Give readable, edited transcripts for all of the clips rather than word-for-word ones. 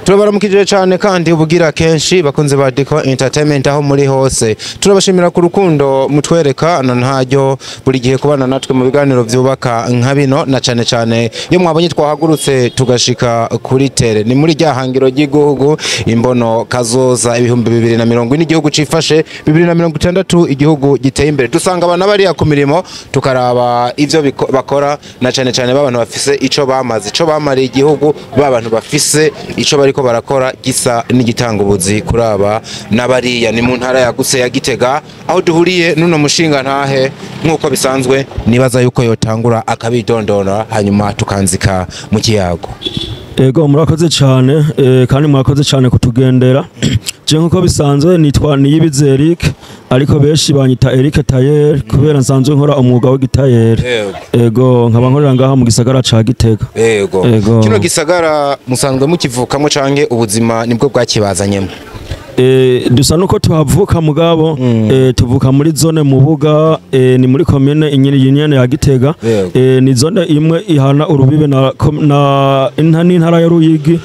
Turabaramukije cyane kandi ubugira kenshi, bakunze ba Diko Entertainment aho muri hose. Turabashimira ku rukundo mutwereka na ntaryo buri gihe kubana natwe mu biganiro byubaka nka bino, na cyane cyane iyo mwabonye twahagurutse tugashika kuri terrain. Ni muri rya hangiro ry'igihugu, imbono kazoza 2040, igihugu cifashe, 2060, igihugu giteye imbere. Dusanga abantu bariya ku mirimo, tukaraba ivyo bakora, na cyane cyane b'abantu bafise ico bamaze, ico bamariye igihugu, b'abantu bafise ico bariko barakora gisa n'igitanga ubuzi kuri aba n'abariya. Ni mu ntara yagutse ya Gitega aho duhuriye n'uno mushinga ntahe. Nk'uko bisanzwe, nibaza yuko yotangura akabidondora, hanyuma tukanzika mu kiyago. Ego, murakoze cyane, kandi mwakoze cyane kutugendera. Je nkuko bisanzwe nitwa Niyibize Eric, ariko benshi banyita Eric Tailleur kubera nsanzwe nkora umwuga w'igitayeri. Ego, nkaba nkorera ngaha mu gisagara ca Gitega. Ego. Kino gisagara musanzwe mukivukamo canke ubuzima nibwo bwakibazanyemo? Dusa nuko tuhavuka, mugabo tuvuka muri zone Mubuga, ni muri commune inyene nyene ya Gitega. Ni zone imwe ihana urubibe na n'intara ya Ruyigi.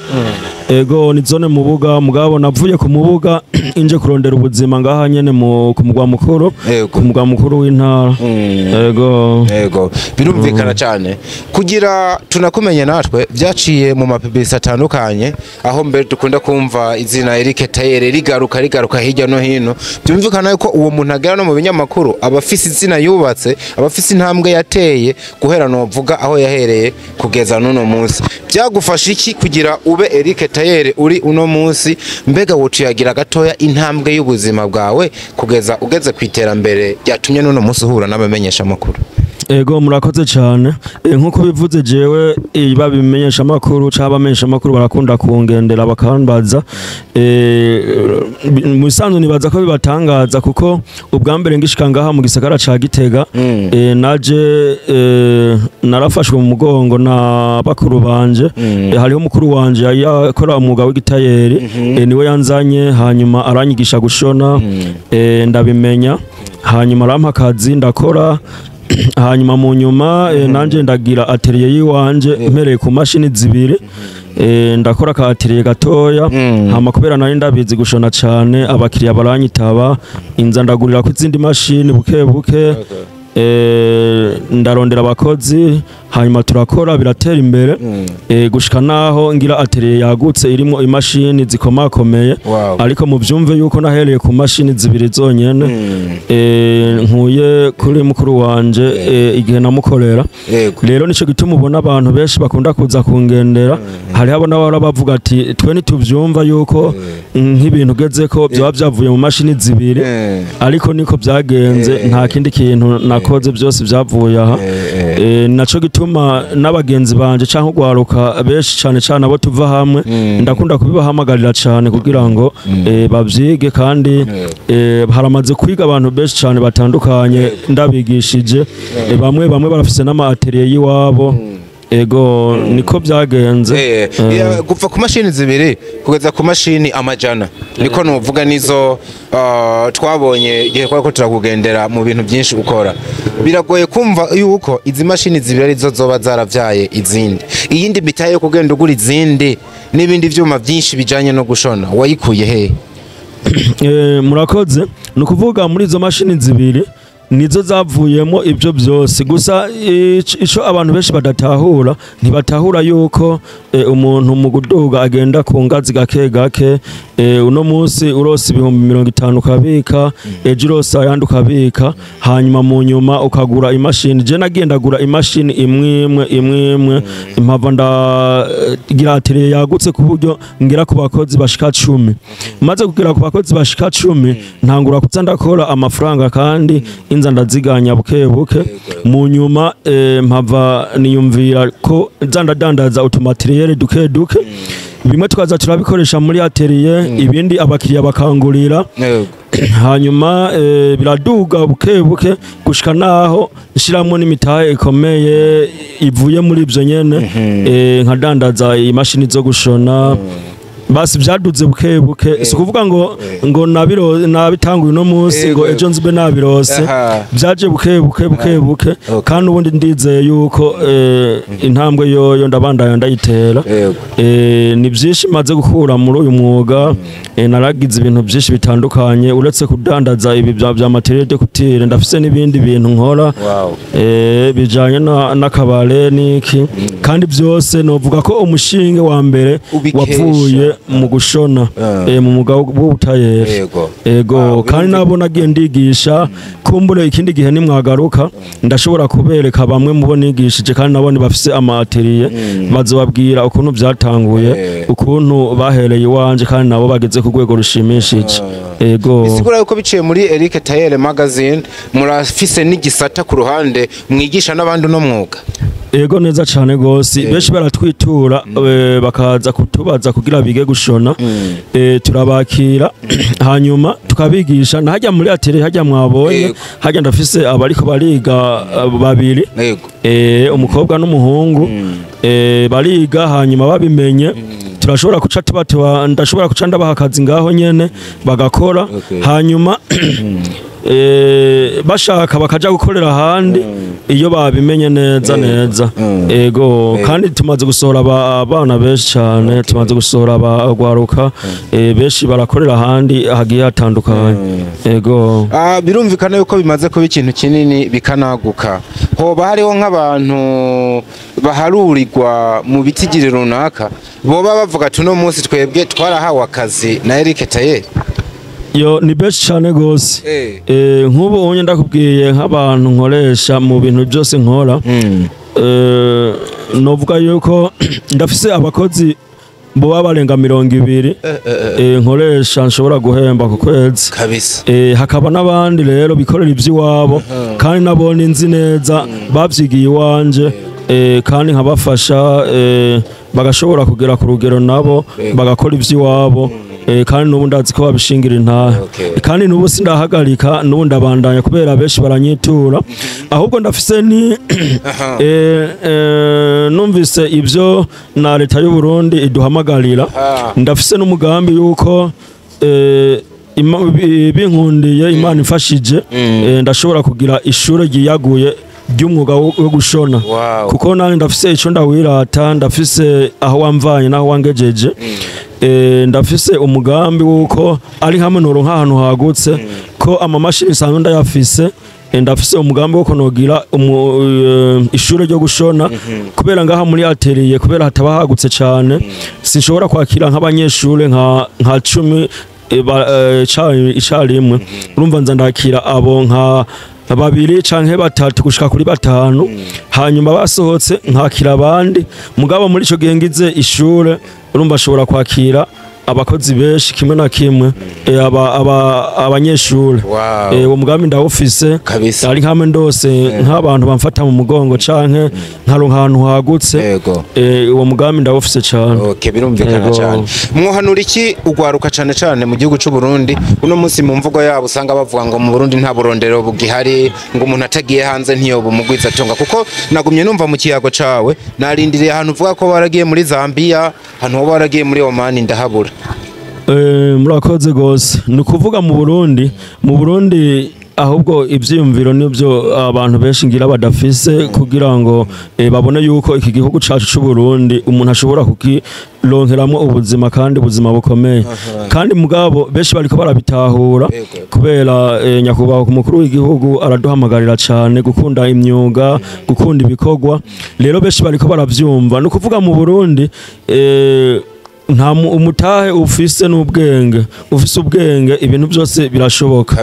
Ego, ni zone Mubuga, mugabo navuye ku Mubuga inje kurondera ubuzima ngaha nyene mu ku mugwa mukuru, ku mugwa mukuru w'intara. Ego. Yego, birumvikana cyane. Kugira tunakumenye natwe byaciye mu mapibisi atandukanye, aho mbere dukunda kumva izina Eric Tailleur rigaruka rigaruka hirya no hino. Byumvikana yuko uwo muntu agera no mu binyamakuru aba afise izina yubatse, aba afise intambwe yateye guhera novuga aho yahereye kugeza n'uno munsi. Byagufasha iki kugira ube Eric Tailleur uri uno munsi? Mbega wotuyagira gatoya intambwe y'ubuzima bwawe kugeza ugeze ku iterambere ryatumye n'uno munsi uhura n'abamenyesha amakuru? Ego, murakoze cyane. Nkuko bivuze, jewe babimenyesha amakuru cyangwa abamenyesha amakuru barakunda kungendera bakambaza. Mu bisanzwe nibaza ko bibatangaza, kuko ubwa mbere ngishika ngaha mu gisagara ca Gitega, naje narafashwe mu mugongo na bakuru banje. Hariho mukuru wanje yakora umwuga w'igitayeri, niwe yanzanye, hanyuma aranyigisha gushona, ndabimenya, hanyuma arampa akazi ndakora. Hanyuma mu nyuma nanje ndagira atelier yiwanje mpereye ku mashini zibiri. Ndakora ka atelier gatoya, hama kubera nari ndabizi gushona cane, abakiriya baranyitaba, inza ndagurira ku izindi mashini buke buke. Ndarondera abakozi, hanyuma turakora, biratera imbere, gushika naho ngira atelier yagutse irimo imashini zikomakomeye. Ariko muvyumve yuko nahereye ku mashini zibiri zonyene, nkuye kuri mukuru wanje, igihe namukorera. Rero nico gituma ubona abantu benshi bakunda kuza kungendera. Hariho abo nabo bavuga ati twe ntituvyumva yuko nk'ibintu ugezeko vyoba vyavuye mu mashini zibiri, ariko niko byagenze, nta kindi kintu nakoze, byose byavuye aha. Naco gituma n'abagenzi banje canke ugwaruka benshi cane cane abo tuva hamwe, ndakunda kubibahamagarira cane kugira ngo bavyige. Kandi haramaze kwiga abantu benshi cane batandukanye ndabigishije. Bamwe bamwe barafise n'ama atelier y'iwabo. Ego, niko byagenze. Gupfa ku mashini zibiri kugeza ku mashini amajana, niko nuvuga, nizo twabonye igihe twari ko turakugendera mu bintu byinshi ukora. Biragoye kumva yuko izi mashini zibiri arizo zoba zaravyaye izindi. Iyindi mitahe yo kugenda ugura izindi n'ibindi vyuma byinshi bijanye no gushona wayikuye he? Murakoze. Ni ukuvuga muri izo mashini zibiri nizo zavuyemo ibyo byose. Gusa ico abantu benshi badatahura, ntibatahura yuko umuntu mu guduga agenda ku ngazi gake gake. Uno munsi urose 50,000 ukabika, ejo urose ayandi ukabika, hanyuma mu nyuma ukagura imashini. Je nagiye ndagura imashini imwe imwe imwe imwe, impava ndagira atelier yagutse ku buryo ngira ku bakozi bashika 10. Maze kugera ku bakozi bashika 10, ntangura kuza ndakora amafaranga kandi inza ndaziganya buke buke. Mu nyuma mpava niyumvira ko nza ndadandaza utu matériel duke duke, bimwe tukaza turabikoresha muri atelier, ibindi abakiriya bakangurira. Hanyuma biraduga buke buke gushika naho nshiramo n'imitahe ikomeye ivuye muri ibyo nyene, nkadandaza imashini zo gushona. Basi byaduze buke buke, si ukuvuga ngo nabiro nabitanguye uno munsi ngo ejo nzibe nabirose. Byaje buke buke buke buke. Kandi ubundi ndizeye yuko intambwe yoyo ndabandanya ndayitera. Ni byinshi maze gukura muri uyu mwuga. Naragize ibintu byinshi bitandukanye uretse kudandaza ibi bya matériel de couture, ndafise n'ibindi bintu nkora bijanye n'akabare n'iki, kandi byose novuga ko umushinge wa mbere Ubikesha. wavuye mu gushona, mu mwuga w'ubutayeri. Ego. Kandi nabo nagiye ndigisha. Kumbure ikindi gihe nimwagaruka ndashobora kubereka bamwe mu bo nigishije, kandi nabo bafise ama atelier, bazobabwira ukuntu byatanguye, ukuntu bahereye iwanje, kandi nabo bageze ku rwego rushimishije. Ego. Bisigura yuko biciye muri Eric Taylor Magazine murafise n'igisata ku ruhande mwigisha n'abandi uno mwuga. Ego, neza cane gose. Benshi baratwitura, bakaza kutubaza kugira bige gushona. Turabakira hanyuma tukabigisha. Nahajya muri atelier hajya mwabonye, hajya ndafise abariko bariga babiri, umukobwa n'umuhungu. Bariga, hanyuma babimenye turashobora kuca tuba ndashobora kuca ndabaha akazi ngaho nyene bagakora. Hanyuma bashaka bakaja gukorera ahandi iyo babimenye neza neza. Ego. Kandi tumaze gusohora abana benshi cyane, tumaze gusohora abagwaruka benshi barakorera ahandi hagiye hatandukanye. Ego. Ah, birumvikana yuko bimaze kuba ikintu kinini bikanaguka. Hoba hariho nk'abantu baharurirwa mu bitigiri runaka boba bavuga ati uno munsi twebwe twarahawe akazi na Eric Taylor? Yo, ni benshi cyane gose. Nk'ubu unye ndakubwiye nk'abantu nkoresha mu bintu byose nkora, novuga yuko ndafise abakozi boba barenga 20 nkoresha, nshobora guhemba ku kwezi. Hakaba n'abandi rero bikorera iby'iwabo, kandi nabo nzi neza bavyigiye iwanje, kandi nkabafasha, bagashobora kugera ku rugero nabo bagakora iby'iwabo, kandi n'ubu ndazi ko babishingira intahe. Kandi n'ubu sindahagarika, n'ubu ndabandanya kubera benshi baranyitura. Ahubwo ndafise ni numvise ibyo na leta y'u Burundi iduhamagarira, ndafise n'umugambi yuko binkundiye, Imana imfashije, ndashobora kugira ishure ryiyaguye ry'umwuga wo gushona, kuko nanjye ndafise ico ndawirata, ndafise aho wamvanye n'aho wangejeje. Ndafise umugambi wuko ari hamwe noronka ahantu hagutse, ko amamashini nsanzwe ndayafise. Ndafise umugambi wo kunogira ishure ryo gushona, kubera ngaha muri atelier, kubera hataba hagutse cane, sinshobora kwakira nk'abanyeshure nka 10 icarimwe. Urumva nza ndakira abo nka babiri canke batatu gushika kuri batanu, hanyuma basohotse nkakira abandi. Mugabo muri ico gihe ngize ishure, urumva ashobora kwakira abakozi benshi kimwe na kimwe, abanyeshure. Uwo mugambi ndawufise. Ari nkamwe ndose nk'abantu bamfata mu mugongo canke nkaronka ahantu hagutse. Uwo mugambi ndawufise cane. Okay, birumvikana cyane. Mwohanura iki ugwaruka cane cane mu gihugu c'u Burundi uno munsi? Mu mvugo yabo usanga bavuga ngo mu Burundi nta burondero bugihari, ngo umuntu atagiye hanze ntiyoba umugwiza atunga, kuko nagumye numva mu kiyago cawe, narindiriye ahantu uvuga ko waragiye muri Zambia, ahantu woba waragiye muri Oman ndahabura. Murakoze gose. Ni ukuvuga mu Burundi ahubwo ivyiyumviro nivyo abantu benshi ngira badafise kugira ngo babone yuko iki gihugu cacu c'u Burundi umuntu ashobora kukironkeramwo ubuzima, kandi ubuzima bukomeye. Kandi mugabo benshi bariko barabitahura, kubera nyakubahwa umukuru w'igihugu araduhamagarira cane gukunda imyuga, gukunda ibikorwa. Rero benshi bariko baravyumva. Ni ukuvuga mu Burundi nta umutahe ufise n'ubwenge, ufise ubwenge ibintu byose birashoboka.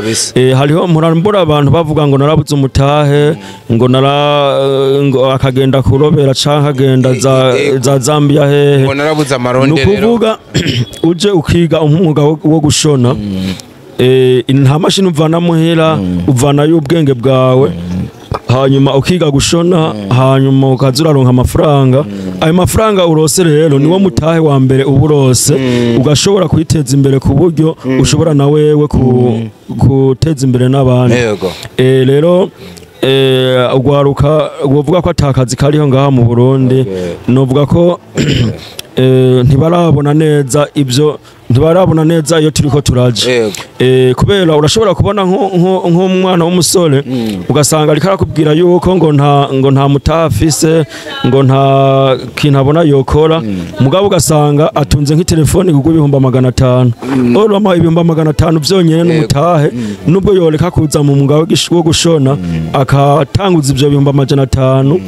Hariho mbura abantu bavuga ngo narabuze umutahe, ngo nara ngo akagenda kurobera canke akagenda za, za Zambia hehe. Ngo narabuze Ni amaronderero. ukuvuga uje ukiga umwuga wo gushona, nta mashini uvana muhira, uvanayo ubwenge bwawe, hanyuma ukiga gushona, hanyuma ukaza uraronka amafaranga. Ayo mafaranga urose rero niwo mutahe wa mbere uba urose, ugashobora kwiteza imbere ku buryo ushobora na wewe guteza imbere n'abandi. Rero Ugwaruka wovuga ko atakazi kariho ngaha mu Burundi, novuga ko ntibarabona neza ibyo, ntibarabona neza iyo turiko turaje. Kubera urashobora kubona nk'umwana w'umusore, ugasanga ariko arakubwira yuko ngo nta mutaha afise, ngo nta kintu abona yokora, mugabo ugasanga atunze nk'itelefoni kugura 500,000. Urama 500,000 vyonyene n'umutahe, nubwo yoreka kuza mu mwuga wo gushona, akatanguza ivyo 500,000,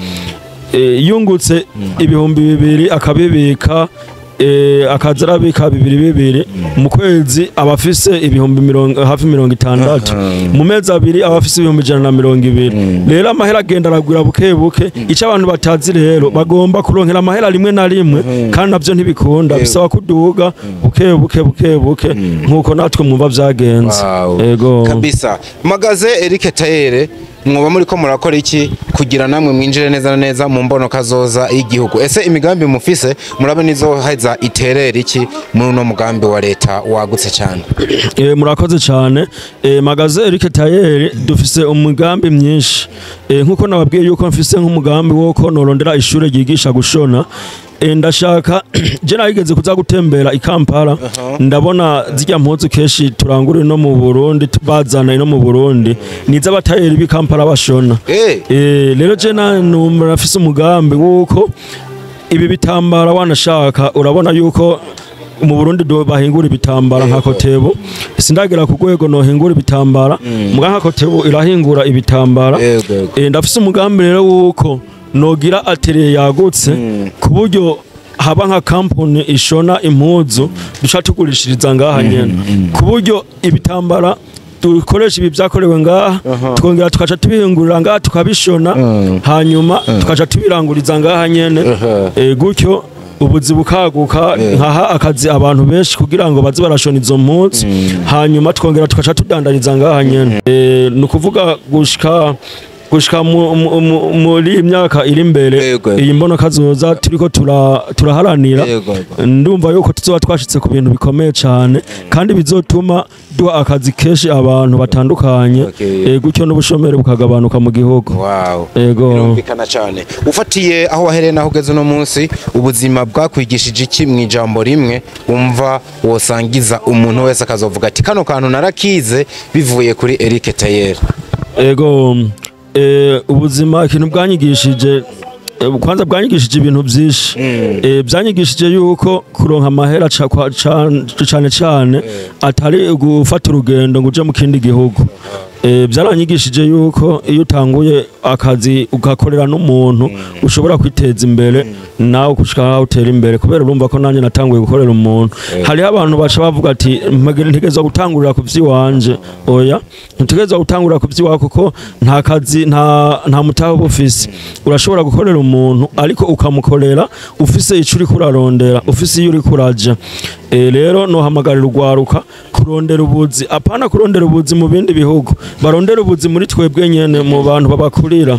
yungutse 2000 akabibika, akaza arabika bibiri bibiri mu kwezi, aba afise ibihumbi mirongo, hafi 60. Mu mezi 2 aba afise 120,000. Rero amahera agenda aragwira buke buke. Icyo abantu batazi rero, bagomba kuronkera amahera rimwe na rimwe, kandi navyo ntibikunda. Bisaba kuduga buke buke buke buke, nkuko natwe mwumva vyagenze. Ego. Kabisa. Magaze Eric Tayere, mwoba muri ko murakora iki kugira namwe mwinjire neza na neza mu mbono kazoza y'igihugu? Ese imigambi mufise murabe nizoheza iterera iki muri uno mugambi wa leta wagutse cyane? Murakoze cyane. Magaze Eric Tayeri, dufise umugambi myinshi. Nkuko nababwiye yuko mfise nk'umugambi woko norondera ishure ryigisha gushona. Ndashaka je nageze kuza gutembera i Kampala, ndabona zirya mpuzu kenshi turangure no mu Burundi, bazana no mu Burundi, niza abatayeri b'i Kampala bashona. Rero je numva nafise umugambi wuko ibi bitambara, wanashaka urabona yuko mu Burundi do bahingura ibitambara nka Kotebu. Sindagera ku rwego nohingura ibitambara, muga nka Kotebu irahingura ibitambara. Yego, yego. Ndafise umugambi rero wuko nogira atelier yagutse, ku buryo haba nka company ishona impuzu duca tugurishiriza ngaha nyene, ku buryo ibitambara dukoresha ibi byakorewe ngaha, twongera tukaca tubihingurira ngaha, tukabishona, hanyuma tukaca tubiranguriza ngaha nyene. Gutyo ubuzi bukaguka, nkaha akazi abantu benshi kugira ngo baze barashona izo mpuzu, hanyuma twongera tukaca tudandariza ngaha nyene. Ni ukuvuga gushika muri iyi myaka iri imbere, iyi mbono kazoza turiko turaharanira, Yego, yego. ndumva yuko tuzoba twashitse ku bintu bikomeye cyane, kandi bizotuma duha akazi kenshi abantu batandukanye. Gutyo n'ubushomeri bukagabanuka mu gihugu. Ego. Birumvikana cyane. Ufatiye aho wahereye naho ugeze uno munsi, ubuzima bwakwigishije iki mu ijambo rimwe wumva wosangiza umuntu wese akazovuga ati: "Kano kantu narakize bivuye kuri Eric Tayer"? Ego, ubuzima ikintu bwanyigishije, kwanza bwanyigishije ibintu byinshi. Byanyigishije yuko kuronka amahera cane cane atari gufata urugendo ngo uje mu kindi gihugu. Byaranyigishije yuko iyo utanguye akazi ugakorera n'umuntu, ushobora kwiteza imbere nawe gushika aho utera imbere, kubera urumva ko nanjye natanguye gukorera umuntu. Hariho abantu baca bavuga ati: "Ntegerezwa gutangurira ku vy'iwanje." Oya, ntutegerezwa gutangurira ku vy'iwawe, kuko nta kazi, nta mutahe uba ufise. Urashobora gukorera umuntu, ariko ukamukorera ufise ico uriko urarondera, ufise iyo uriko uraja. Rero nohamagarira urwaruka kurondera ubuzi, apana kurondera ubuzi mu bindi bihugu, barondera ubuzi muri twebwe nyene, mu bantu babakurira.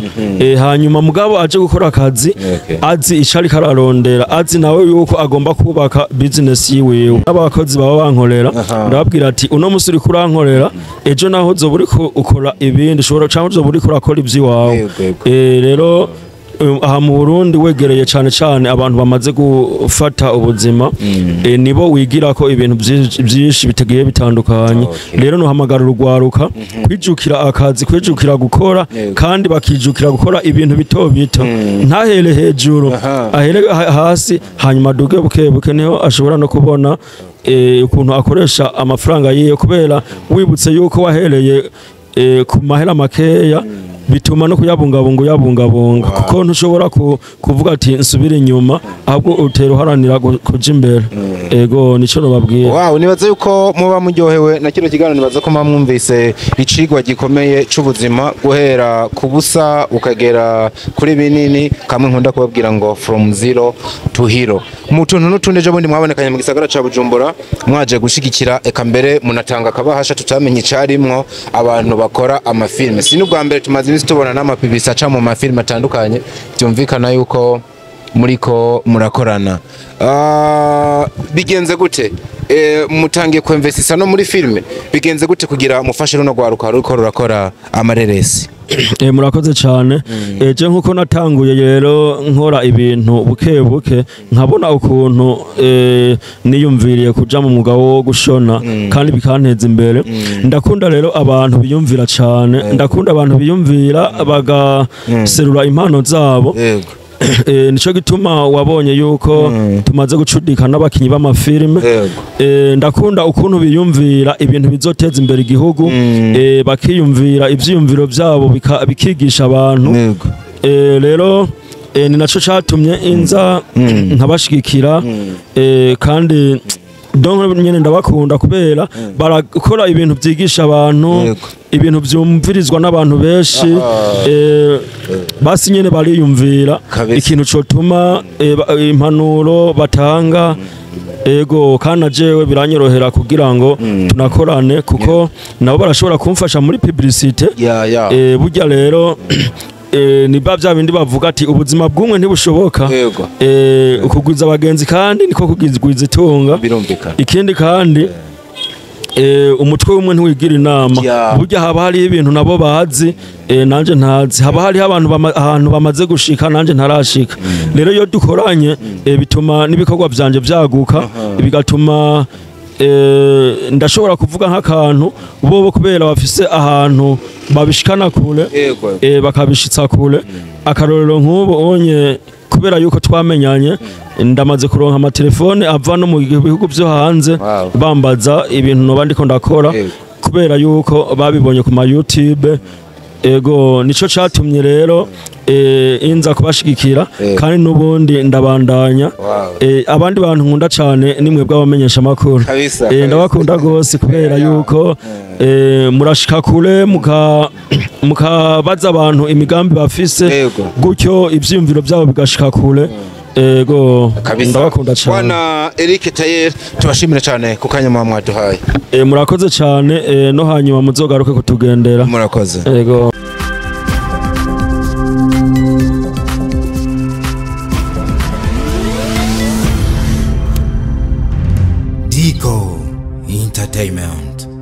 Hanyuma mugabo aje gukora akazi azi ico ariko ararondera, azi nawe yuko agomba kubaka business yiwiwe. N'abakozi baba bankorera, ndababwira ati: "Uno musi uriko urankorera, ejo naho uzoba uriko ukora ibindi ushobora, canke uzoba uriko urakora ivy'iwawe." Yego, yego. Rero aha mu Burundi wegereye cane cane abantu bamaze gufata ubuzima, nibo wigira ko ibintu vyinshi bitegiye bitandukanye. Rero nohamagara urugwaruka kwijukira akazi, kwijukira gukora, kandi bakijukira gukora ibintu bito bito, ntahere hejuru, ahere hasi, hanyuma aduge buke buke, niho ashobora no kubona ukuntu akoresha amafaranga yiwe, kubera wibutse yuko wahereye ku mahera makeya, bituma no kuyabungabunga uyabungabunga, kuko ntushobora kuvuga ati nsubire inyuma, ahubwo utera uharanira kuja imbere. Ego, nico nobabwira. Wow, nibaza yuko muba muryohewe na kino kiganiro. Nibaza ko muba mwumvise icigwa gikomeye c'ubuzima, guhera ku busa ukagera kuri binini, kamwe nkunda kubabwira ngo "from zero to hero". Mu tuntu n'utundi, ejo bundi mwabonekanye mu gisagara ca Bujumbura, mwaje gushigikira, eka mbere munatanga akabahasha tutamenye icarimwo, abantu bakora amafilme. Si n'ubwa mbere, tumaze iminsi tubona n'amapibisi aca mu mafilme atandukanye, byumvikana yuko muriko murakorana. Bigenze gute? Mutangiye kuinvestisa no muri filme, bigenze gute kugira mufashe runo rwaruka ruriko rurakora amareresi? Murakoze cyane. Je nkuko natanguye rero nkora ibintu buke buke, nkabona ukuntu niyumviriye kuja mu mwuga wo gushona kandi bikanteza imbere. Ndakunda rero abantu biyumvira cyane, ndakunda abantu biyumvira bagaserura impano zabo. Nico gituma wabonye yuko tumaze gucudika n'abakinyi b'amafilme. Ndakunda ukuntu biyumvira ibintu bizoteza imbere igihugu, bakiyumvira ivyiyumviro vyabo bikigisha abantu. Rero ni naco catumye inza nkabashigikira, kandi donc nyene ndabakunda kubera barakora ibintu vyigisha abantu, ibintu vyumvirizwa n'abantu benshi. Basi nyene bariyumvira ikintu cotuma impanuro batanga. Ego, kandi jewe biranyorohera kugira ngo tunakorane, kuko nabo barashobora kumfasha muri publicité. Burya rero ni ba bya bindi bavuga ati ubuzima bw'umwe ntibushoboka. Ukugwiza abagenzi kandi niko kugwiza itunga. Ikindi kandi umutwe w'umwe ntiwigira inama. Burya haba hari ibintu nabo bazi, nanje ntazi, haba hari abantu ahantu bamaze gushika nanje ntarashika. Rero iyo dukoranye bituma n'ibikorwa vyanje vyaguka, bigatuma ndashobora kuvuga nk'akantu bobo kubera bafise ahantu babishikana kure, bakabishitsa kure. Akarorero nk'ubu onye kubera yuko twamenyanye, ndamaze kuronka amatelefone ava no mu bihugu byo hanze bambaza ibintu noba ndiko ndakora, kubera yuko babibonye ku ma YouTube. Ego, nico catumye rero inza kubashigikira, kandi nubundi ndabandanya. Abandi bantu nkunda cyane nimwe bw'abamenyesha makuru, ndabakunda gose kubera yuko murashika kure, mukabaza abantu imigambi bafise, gutyo ivyiyumviro byabo bigashika kure. Ego, ndabakunda cyane. Bwana Eric Tayer, tubashimira cyane ku kanya mwaduhaye. Murakoze cyane, no hanyuma muzogaruke kutugendera. Murakoze. Ego. Dico Entertainment.